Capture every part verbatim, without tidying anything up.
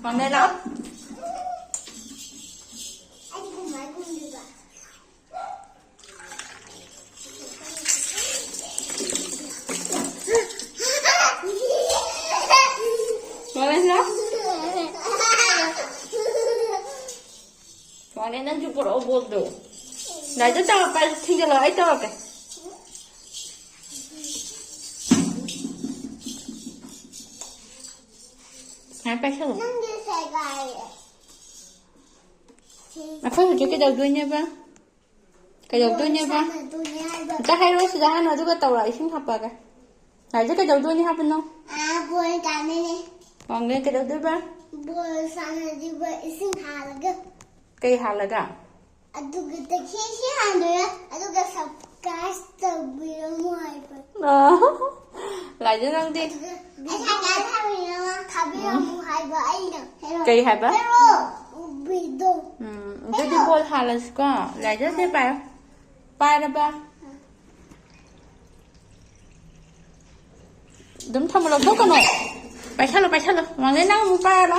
ꯋꯥꯡꯂꯦꯟ ꯂꯥꯛꯑꯣ꯫ ꯋꯥꯡꯂꯦꯟ ꯂꯥꯛꯑꯣ꯫ ꯋꯥꯡꯂꯦꯟ, ꯅꯪꯁꯨ ꯄꯨꯔꯛꯑꯣ ꯕꯣꯜꯗꯣ꯫ ꯂꯥꯏꯗ ꯇꯧꯔꯛꯄ ꯊꯤꯡꯖꯤꯜꯂꯣ, ꯑꯩ ꯇꯧꯔꯛꯀꯦ꯫ ꯁꯨꯃꯥꯏꯅ ꯄꯥꯏꯁꯜꯂꯣ꯫ ꯅꯪꯒꯤ ꯁꯦꯒꯥꯏꯔꯦ꯫ ꯑꯩꯈꯣꯏ ꯍꯧꯖꯤꯛ ꯀꯩꯗꯧꯗꯣꯏꯅꯦꯕ? ꯀꯩꯗꯧꯗꯣꯏꯅꯦꯕ? ꯁꯥꯟꯅꯗꯣꯏꯅꯦ ꯍꯥꯏꯕ꯫ ꯑꯝꯇ ꯍꯥꯏꯔꯛꯑꯣ ꯁꯤꯗ ꯍꯥꯟꯅ, ꯑꯗꯨꯒ ꯇꯧꯔꯛꯑꯣ, ꯏꯁꯤꯡ ꯍꯥꯞꯄꯛꯑꯒꯦ꯫ ꯂꯥꯏꯖꯥ, ꯀꯩꯗꯧꯗꯣꯏꯅꯦ ꯍꯥꯏꯕꯅꯣ? ꯑꯥ, ꯕꯣꯜ ꯁꯥꯟꯅꯅꯤ꯫ ꯋꯥꯡꯂꯦꯟ, ꯀꯩꯗꯧꯗꯣꯏꯕ? ꯕꯣꯜ ꯁꯥꯟꯅꯗꯣꯏꯕ, ꯏꯁꯤꯡ ꯍꯥꯜꯂꯒ꯫ ꯀꯩ ꯍꯥꯜꯂꯒ? ꯑꯗꯨꯒ ꯇꯈꯦꯜꯁꯤ ꯍꯥꯟꯗꯣꯏꯔꯥ? ꯑꯗꯨꯒ subscribe ꯇꯧꯕꯤꯔꯝꯃꯣ ꯍꯥꯏꯕ꯫ ꯑꯥ꯫ ꯂꯥꯏꯖꯥ, ꯅꯪꯗꯤ? ꯑꯗꯨꯒ ꯄꯩꯁꯥ ꯀꯌꯥ ꯊꯥꯕꯤꯔꯝꯃꯣ, ꯊꯥꯕꯤꯔꯝꯃꯣ ꯍꯥꯏꯕ ꯑꯩꯅ꯫ ꯀꯩ ꯍꯥꯏꯕ? ꯍꯦꯔꯣ, ꯎꯕꯤꯗꯣ꯫ ꯎꯝ, ꯑꯗꯨꯗꯤ ꯍꯦꯔꯣ꯫ ꯕꯣꯜ ꯍꯥꯜꯂꯁꯤꯀꯣ꯫ ꯂꯥꯏꯖꯥ, ꯁꯦ ꯄꯥꯏꯌꯣ꯫ ꯄꯥꯏꯔꯕ? ꯑꯗꯨꯝ ꯊꯝꯃꯣ, ꯂꯧꯊꯣꯛꯀꯅꯣ꯫ ꯄꯥꯏꯁꯜꯂꯣ, ꯄꯥꯏꯁꯜꯂꯣ꯫ ꯋꯥꯡꯂꯦꯟ, ꯅꯪ ꯑꯃꯨꯛ ꯄꯥꯏꯔꯣ꯫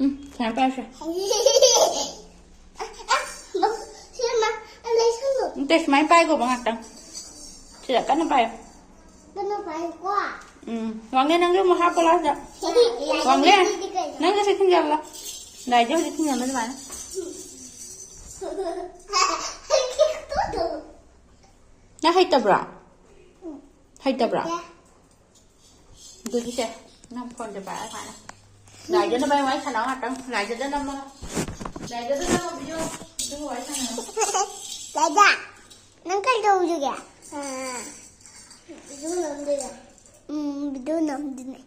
ꯎꯝ, ꯁꯨꯃꯥꯏꯅ ꯄꯥꯏꯔꯁꯦ꯫ ꯅꯠꯇꯦ, ꯁꯨꯃꯥꯏꯅ ꯄꯥꯏꯒꯣꯕ ꯉꯥꯛꯇꯪ꯫ ꯁꯤꯗ ꯀꯟꯅ ꯄꯥꯏꯌꯣ꯫ ꯀꯟꯅ ꯄꯥꯏꯌꯨꯀꯣ꯫ ꯎꯝ, ꯋꯥꯡꯂꯦꯟ, ꯅꯪꯁꯨ ꯑꯃꯨꯛ ꯍꯥꯞꯄꯣ ꯂꯥꯎ ꯁꯤꯗ꯫ ꯋꯥꯡꯂꯦꯟ, ꯅꯪꯁꯨ ꯁꯤ ꯊꯤꯡꯖꯜꯂꯣ꯫ ꯂꯥꯏꯖꯥ ꯍꯧꯖꯤꯛ ꯊꯤꯡꯖꯜꯂꯣ ꯑꯗꯨꯃꯥꯏꯅ꯫ ꯅꯪ ꯍꯩꯇꯕ꯭ꯔꯣ? ꯍꯩꯇꯕ꯭ꯔꯣ? ꯍꯩꯇꯦ꯫ ꯑꯗꯨꯗꯤ ꯁꯦ, ꯅꯪ ꯐꯣꯟꯁꯦ ꯄꯥꯏꯔ ꯁꯨꯃꯥꯏꯅ꯫ ꯂꯥꯏꯖꯥꯗ ꯅꯕꯥꯅꯤ ꯋꯥꯔꯤ ꯁꯥꯟꯅꯧ ꯉꯥꯛꯇꯪ꯫ ꯂꯥꯏꯖꯥꯗ ꯅꯝꯃꯣ꯫ ꯂꯥꯏꯖꯥꯗ ꯅꯝꯃꯣ video꯫ ꯑꯗꯨꯒ ꯋꯥꯔꯤ ꯁꯥꯟꯅꯧ꯫ ꯂꯥꯏꯖꯥ, ꯅꯪ ꯀꯩ ꯇꯧꯔꯤꯒꯦ? ꯑꯥ, video ꯅꯝꯗꯣꯏꯔꯣ? ꯎꯝ, video ꯅꯝꯗꯣꯏꯅꯦ꯫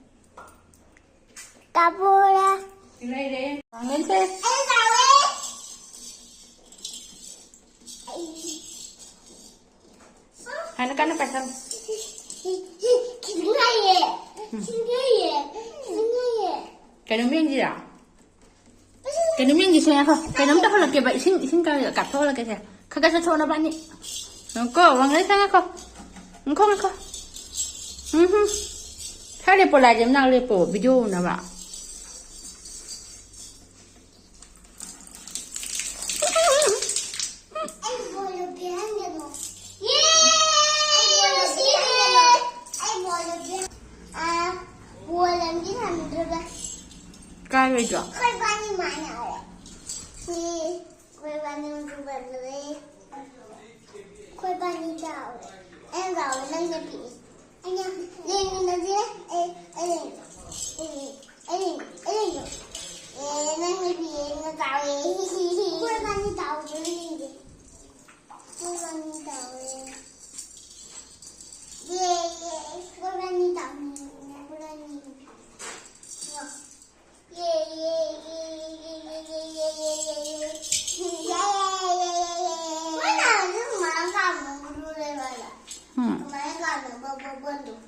ꯀꯥꯄꯣꯔꯥ꯫ ꯂꯩꯔꯦ꯫ ꯃꯥꯡꯂꯦꯟꯁꯦ꯫ ꯑꯩ ꯆꯥꯎꯔꯦ꯫ ꯍꯥꯏꯅ ꯀꯟꯅ ꯄꯥꯏꯁꯜꯂꯨ꯫ ꯈꯤꯇꯪ ꯉꯥꯏꯌꯦ꯫ ꯎꯝ꯫ ꯈꯤꯇꯪ ꯉꯥꯏꯌꯦ꯫ ꯈꯤꯇꯪ ꯉꯥꯏꯌꯦ꯫ ꯀꯩꯅꯣꯝ ꯌꯦꯡꯁꯤꯔꯥ? ꯀꯩꯅꯣꯝ ꯌꯦꯡꯁꯤꯁꯦ, ꯉꯥꯏꯈꯣ꯫ ꯀꯩꯅꯣꯝ ꯇꯧꯍꯜꯂꯛꯀꯦꯕ꯫ ꯏꯁꯤꯡ, ꯏꯁꯤꯡ ꯀꯥꯞꯊꯣꯛꯍꯜꯂꯛꯀꯦꯁꯦ꯫ ꯈꯔ ꯈꯔ ꯆꯠꯊꯣꯛꯑꯣ ꯅꯕꯥꯅꯤ꯫ ꯉꯥꯏꯈꯣ, ꯋꯥꯡꯂꯦꯟ ꯉꯥꯏꯈꯣ꯫ ꯉꯥꯏꯈꯣ, ꯉꯥꯏꯈꯣ꯫ ꯎꯝ ꯍꯨꯝ꯫ ꯈꯔ ꯂꯦꯞꯄꯣ, ꯂꯥꯏꯖꯥ ꯃꯅꯥꯛ ꯂꯦꯞꯄꯣ, video ꯎꯅꯕ꯫ ꯀꯥꯏꯔꯣꯏꯗ꯭ꯔꯣ? ꯑꯩꯈꯣꯏ ꯏꯕꯥꯅꯤ ꯃꯥꯟꯅꯔꯦ꯫ ꯁꯤ ꯑꯩꯈꯣꯏ ꯏꯕꯥꯅꯤ ꯃꯆꯨ ꯃꯥꯟꯅꯔꯦ꯫ ꯑꯩꯈꯣꯏ ꯏꯕꯥꯅꯤ ꯆꯥꯎꯔꯦ꯫ ꯑꯩꯅ ꯆꯥꯎꯔꯦ, ꯅꯪꯅ ꯄꯤꯛꯏ꯫ ꯑꯩꯅ ꯌꯦꯡꯃꯤꯟꯅꯁꯦ꯫ ꯑꯩ, ꯑꯩ, ꯑꯩ, ꯑꯩ, ꯑꯩ, ꯑꯩ, ꯑꯦ, ꯅꯪꯅ ꯄꯤꯛꯑꯦ, ꯅꯪꯅ ꯆꯥꯎꯔꯦ꯫ ꯑꯩꯈꯣꯏ ꯏꯕꯥꯅꯤ ꯆꯥꯎꯕ꯭ꯔꯥ ꯌꯦꯡꯒꯦ꯫ ꯑꯩꯈꯣꯏ ꯏꯕꯥꯅꯤ ꯆꯥꯎꯔꯦ꯫ ꯌꯦ, ꯌꯦ, ꯑꯩꯈꯣꯏ ꯏꯕꯥꯅꯤ ꯆꯥꯎꯔꯦ꯫ ꯑꯩꯈꯣꯏ ꯏꯕꯥꯅꯤ꯫ ꯎꯝ꯫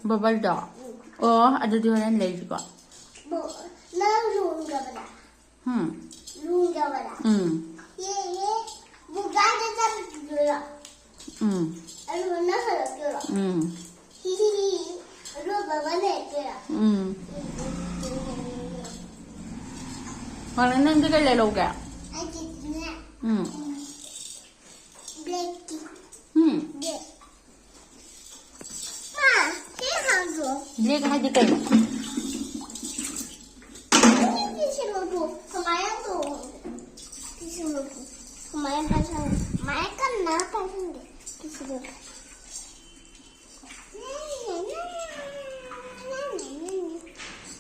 ꯕꯕꯜꯗꯣ? ꯎꯝ꯫ ꯑꯣ, ꯑꯗꯨꯗꯤ ꯍꯣꯔꯦꯟ ꯂꯩꯁꯤꯀꯣ꯫ ꯎꯝ꯫ ꯎꯝ꯫ ꯎꯝ꯫ ꯎꯝ꯫ ꯃꯥꯅꯦ, ꯅꯪꯗꯤ ꯀꯩ ꯂꯩꯔꯧꯒꯦ? ꯑꯩꯒꯤꯗꯤꯅꯦ꯫ ꯎꯝ꯫ ꯕ꯭ꯂꯦꯛꯀꯤ꯫ ꯎꯝ꯫ ꯕ꯭ꯂꯦꯛ꯫ ꯃꯥ, ꯁꯤ ꯍꯥꯡꯗꯣ꯫ ꯕ꯭ꯂꯦꯛ ꯍꯥꯏꯗꯤ ꯀꯩꯅꯣ? ꯁꯤ ꯁꯤꯡꯗꯣ ꯀꯃꯥꯏꯅ ꯇꯧ-, ꯁꯤ ꯁꯤꯡꯗꯣ ꯀꯃꯥꯏꯅ ꯄꯥꯏꯁꯟꯒꯦ? ꯀꯃꯥꯏꯅ ꯀꯟꯅ ꯄꯥꯏꯁꯟꯒꯦ? ꯁꯤ ꯁꯤꯡꯗꯣ꯫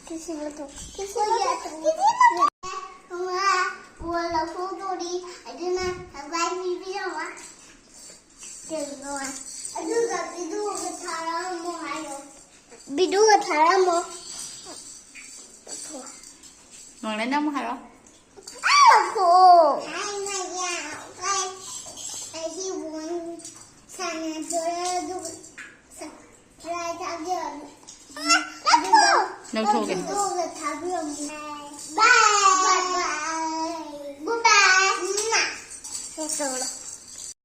ꯁꯤ ꯁꯤꯡꯗꯣ꯫ ꯁꯤ ꯁꯤꯡꯗꯣ꯫ ꯋꯥꯜ ꯂꯧꯊꯣꯛꯇꯣꯔꯤ꯫ ꯑꯗꯨꯅ subscribe ꯄꯤꯕꯤꯔꯝꯃꯣ꯫ ꯀꯩꯅꯣ? ꯑꯗꯨꯒ ꯚꯤꯗꯤꯑꯣꯒ ꯊꯥꯔꯛꯑꯝꯃꯣ ꯍꯥꯏꯌꯣ꯫ ꯚꯤꯗꯤꯑꯣꯒ ꯊꯥꯔꯛꯑꯝꯃꯣ꯫ ꯅꯣꯡꯂꯩꯅ ꯑꯃꯨꯛ ꯍꯥꯏꯔꯣ꯫ ꯍꯥꯏ ꯃꯌꯥꯝ, ꯑꯩꯈꯣꯏ ꯑꯁꯤꯕꯨ ꯁꯥꯟꯅꯗꯣꯔꯦ, ꯑꯗꯨꯒ ꯁ-, ꯂꯥꯏ ꯊꯥꯕꯤꯔꯝꯃꯣ꯫ ꯑꯗꯨꯒ ꯂꯧꯊꯣꯛꯑꯒꯦ꯫ ꯚꯤꯗꯤꯑꯣꯒ ꯊꯥꯕꯤꯔꯝꯃꯣ꯫ Bye. Bye bye. Goodbye. ꯂꯧꯊꯣꯛꯑꯣ꯫